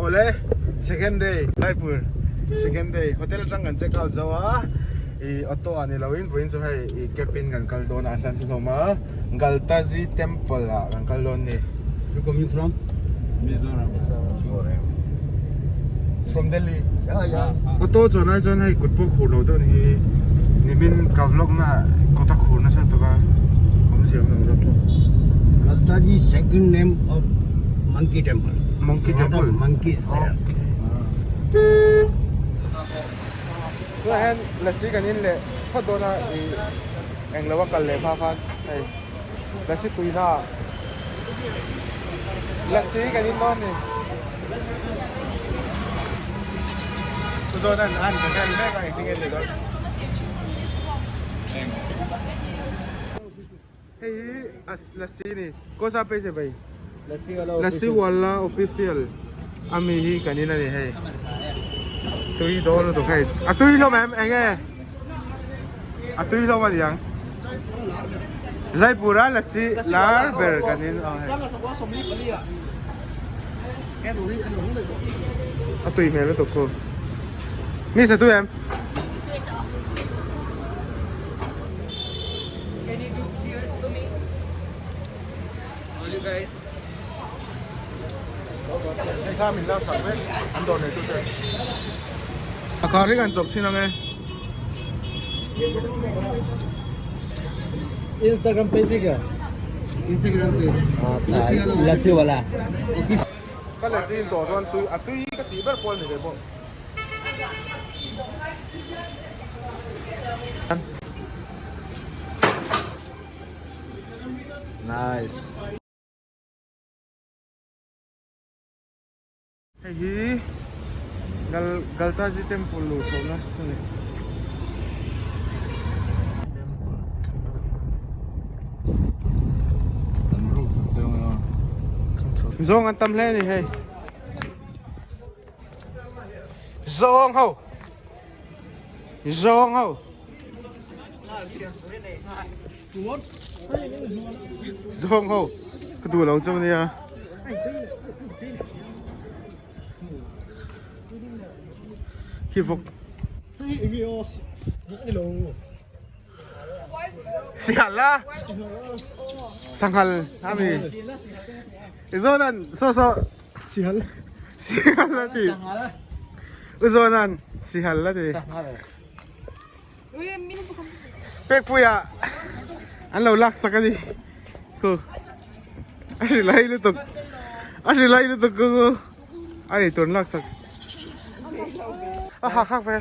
Awle second day Jaipur second day hotel atang kan check out zo a ih auto ah ni lo in vawiin chu hei ih cab in kan kal dawn a a hlan hlawm a Galtaji temple ah kan kal dawn a ni. You coming from? Mizoram. Mizoram. From Delhi. Yeah, yeah. Auto chuan ai chuan hei kut pawh khur lo deuh ni hi nimin ka vlog na kawt a khur nasa tawk a awmzia awm lo rawh pawh. Galtaji second name of Monkey Temple. Monkey Lot of Temple. Monkeys there. Okay. Tunah hian lassi kan in leh phawt dawn a ih englo a kal leh hma khan hei lassi tuina ah lassi kan in dawn a ni. Chu zawn an an ka vel mek a engtin nge ni dawn. Hei hi lassi ni kawsa page e bai lassi wala official ami hi kan in ani hei tui dawn lutuk hei a tui hlawm em enge a tui hlawm ani ang Jaipur a lassi lar ber kan in a hei a tui hmel lutuk khu mi sa tui em. Can you do cheers to me? All you guys. Hei kha min lak sak vek an dawr nei tute. A khar hi kan chawk chhin ang e. Instagram page hai kya? Instagram page. Acha lassi wala. Ka lassi in tawh chuan tui a tui ka tih ber pawh a ni ve bawk. Nice. Hei hi Gal Galtaji temple luh chhohna chu ni. Zawng an tam hle a ni hei. Zawng ho. Zawng ho. Zawng ho. Ka duh lo chu nia. Hi vawk. Sihal a. Sanghal ami. Zonan so so. Sihal. Sihal a ti. U Zonan sihal a ti. Pekpuia an lo lak sak a ni. Khu. A ri lai lutuk. A ri lai lutuk khu khu. A ei tur an lak sak. A hak hak ve.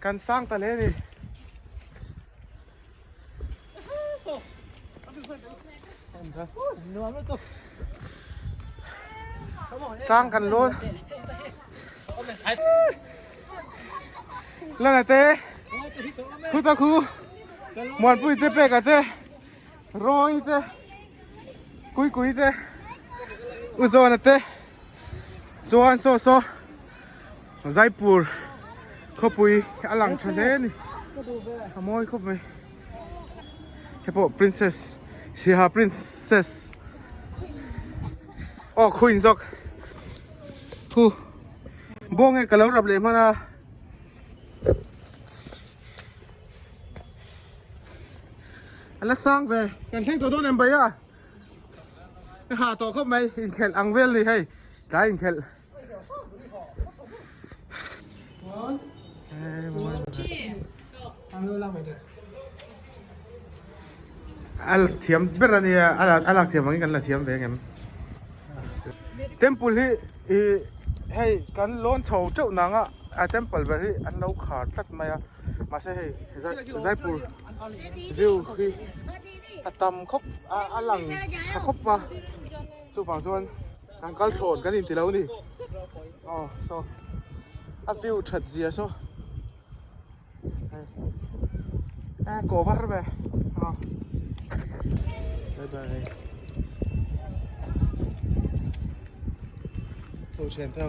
Kan sang ta hle a ni. Tlang kan lawn Lala te khu ta khu Muanpui te peka te Rawi te Kui kui te Uzawna te Chuan saw saw Jaipur khawpui a lang tha hle a ni a mawi khawp mai hei pawh princess siaha princess aw queen zawk thu bawng e ka lo rap leh hman a a la sang ve kan thleng tawh dawn em bai a ka ha tawh khawp mai inkhelh ang vel ni hei tlai inkhelh. A thiam ber a nia a lak thiam angin kan la thiam ve ang em temple hi ih hei kan lawn chho teuh nang a a temple ber hi an lo khar tlat mai a mahse hei Jaipur view hi a tam khawp a a lang tha khawp a chuvang chuan. Kan kal thlawn kan inti lo ni. Aw saw a view that zia saw. Hei. A ko var ve. Aw. Bye bye. Thu thian tho.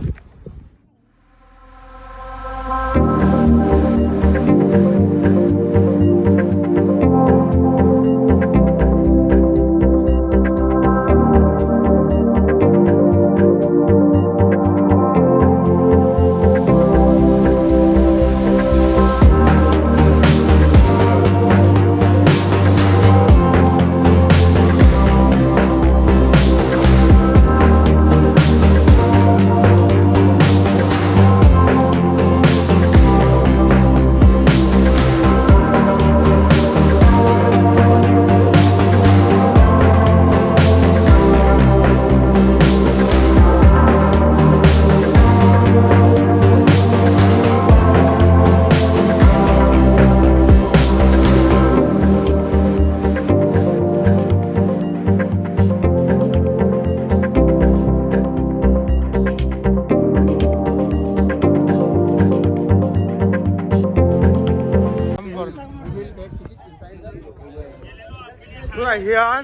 hian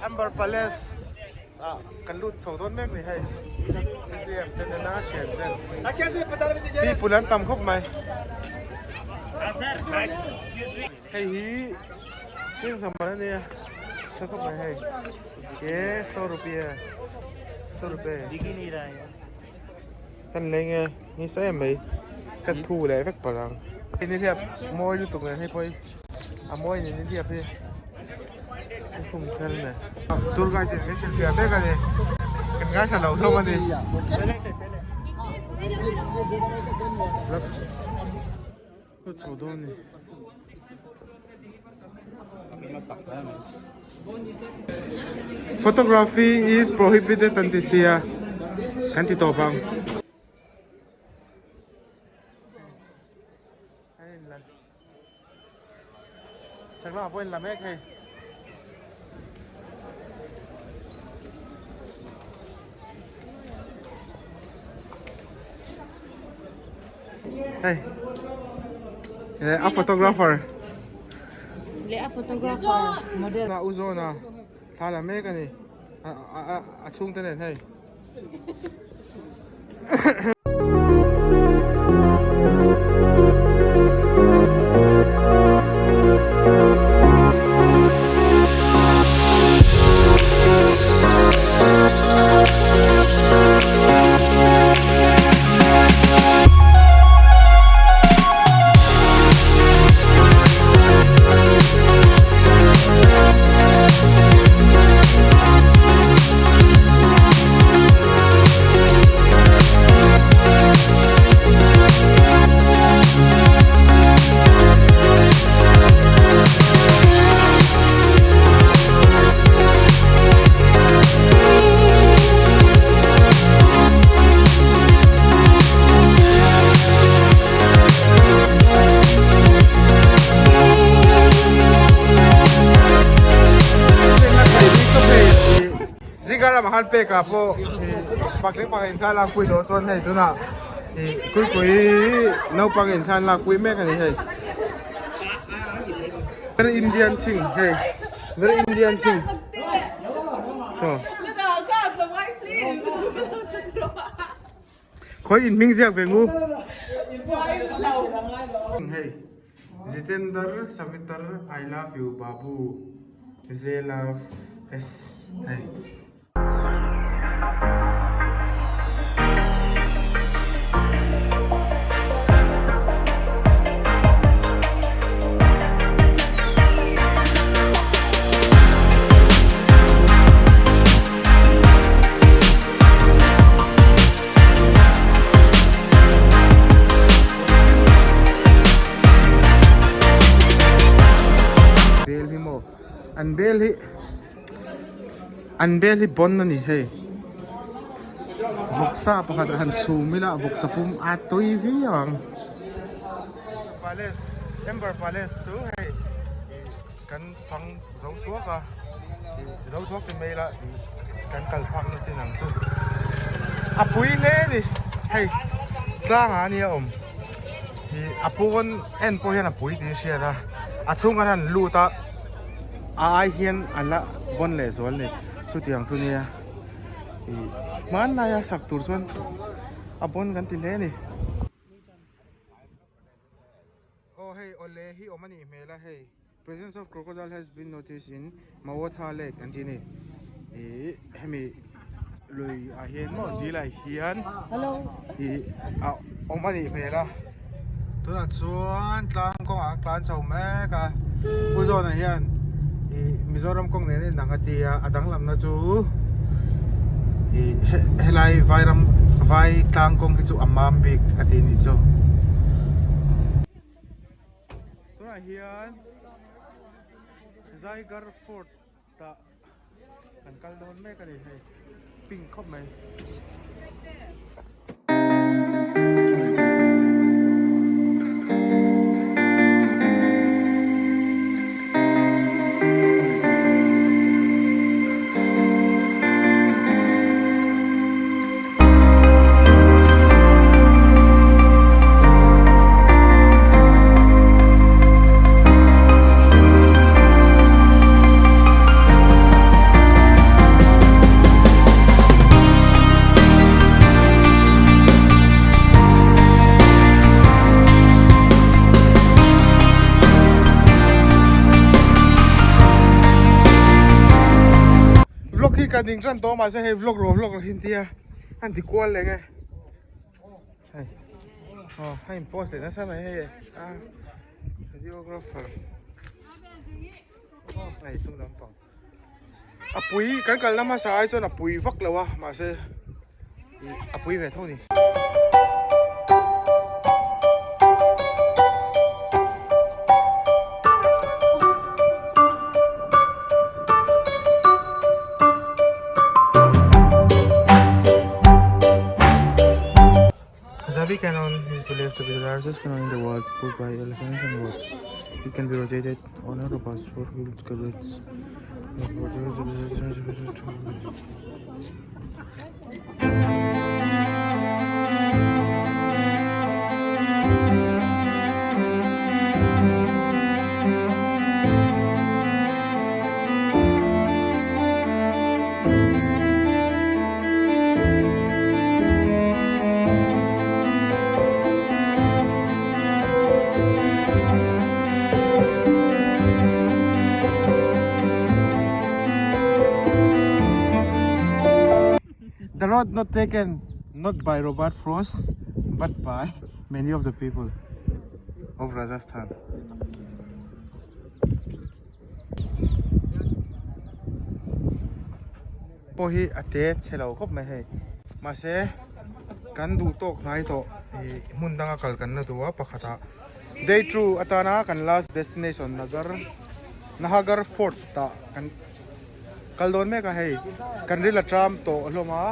Amber Palace ah kan lut chho dawn mek ni hei ATM te nena thian ten people an tam khawp mai hei hi cheng sangmar a nia tha khawp mai hei e so rupee so rupee kan leng e ni sa em mai ka thu leh vek palh ang ni hiap mawi lutuk nen hei pawh hi a mawi ni ni hiap hi khum thel ne tour guide in min hrilhfiah mek a ni kan ngaithla lo hlawm a ni chho dawn ni Photography is prohibited an ti sia kan ti tawp ang. Chak lamah pawh a inla mek hei. Hei a photographer leh a photographer model a u zawn a thla la mek a ni a chhungte nen hei. Zingah lamah khan pek ah pawh patling pakhat in thla lak pui tawh chuan hei tunah ih kuipui naupang in thla an lak pui mek a ni hei very Indian thing hei very Indian thing so khawi in hming ziak ve ngu hei Jitender Savitar I love you Babu J love S hei. Bel hi maw an bel hi an bel hi bon a ni hei vawksa pakhat a han chhum ila vawksa pum a tui viau ang palace amber palace chu hei kan fang zo thuak a ih zo thuak ti mai ila ih kan kal phak na chin ang chu a pui hle a ni hei tlang ah ania awm ih a pawn en pawh hian a pui tih a hriat a a chhung khan an lut a a ai hian a la bawn leh zual a ni chutiang chu nia ih hmanlai a sak tur chuan a bawn kan ti hle a ni. Aw hei awle hi awm a nih hmel a hei presence of crocodile has been noticed in Mawatha lake an tih a ni ih hemi lui ah hian maw dil ah hian ih a awm a nih hmel a tunah chuan tlang kawngah a tlan chho mek a pu zawna hian ih Mizoram kawng nen a inang a ti a a danglamna chu ih helai vairam vai tlang kawng hi chu a mam bik a ti nih chu. Tunah hian Zaigarh Fort ah kan kal dawn mek a ni hei pink khawp mai. ka ding tan tawh mahse hei vlog rawh vlog rawh hi an tia an ti kual leh nge hei aw a in post leh nasa mai hei a videographer hei tung lampang a pui kan kalna hmasa ai chuan a pui vak lo a mahse ih a pui ve tho a ni. Zavi Cannon is believed to be the largest cannon in the world pulled by elephants and goats. It can be rotated on a robust four-wheeled carriage. The road not taken not by Robert Frost but by many of the people of Rajasthan. Pawh hi a te chhe lo khawp mai hei mahse kan duh tawk hnai tawh ih hmun danga kal kan la duh a pakhatah day two atana kan last destination Nagar Nahagarh fort ah kan kal dawn mek a hei kan ril a tram tawh hlawm a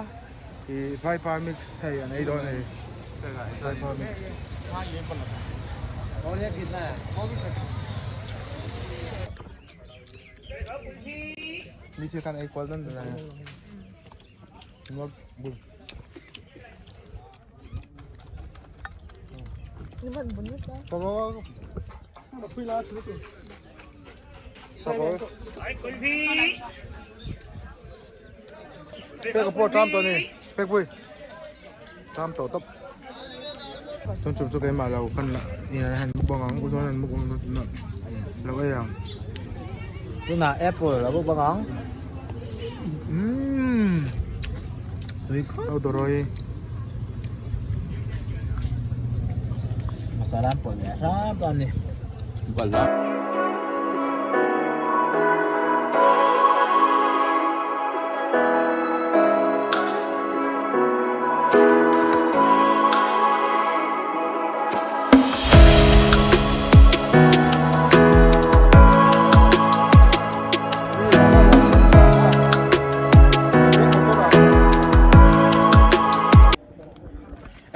ih vaipa mix hei an ei dawn a ni vaipa mix. Mi thil kan ei kual dan dan a ni bul. Pek pawh ṭam tawh a ni pek pui ṭam tawh tawp chuan chum chu keimah lo kan la han mukbang ang u chuan an mukbang lo ei ang tunah apple a mukbang ang umm tui khawp lo dawrawi masala an pawlh leh hrap a ni.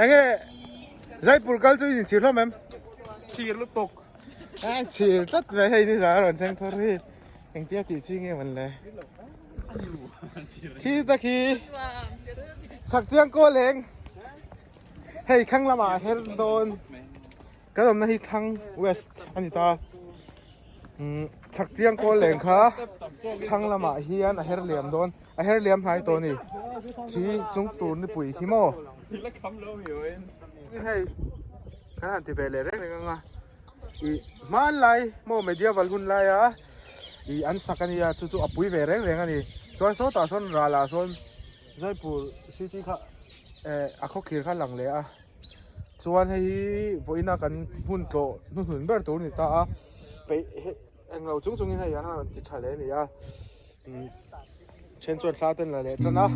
Enge Jaipur kal chu in chhir hlawm em? Chhir lutuk. A chhir tlat mai hei ni zan a rawn thleng thar hi engtia tih chi nge man le khi ta khi chak tiang kaw leng hei thlang lamah her dawn kan awmna hi thlang west a ni ta chak chiang kawl leng kha thlang lamah hian a her liam dawn a her liam hnai tawh a ni khi chung tur nipui khi maw hei kan han ti ve leh reng reng ang a ih hmanlai maw medieval hun laia ih an sak a nia chu chu a pui ve reng reng a ni chuan sawtah sawn ralah sawn Jaipur city kha eh a khawkhir kha a lang leh a chuan hei hi vawiina kan hmun tlawh hnuhnun ber tur a ni ta a peih englo chung chungin hei an rawn ti tha leh a ni a then chuan thla te an la leh tan a.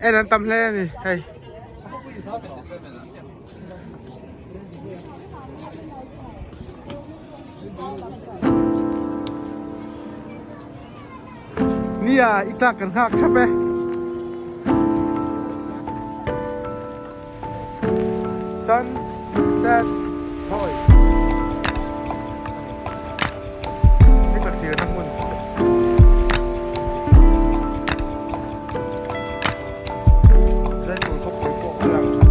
En an tam hle a ni hei. Nia i tlak kan nghak thap e. Sunset Point Ni tla thlir na hmun. Zaipur khawpui pawh a lang.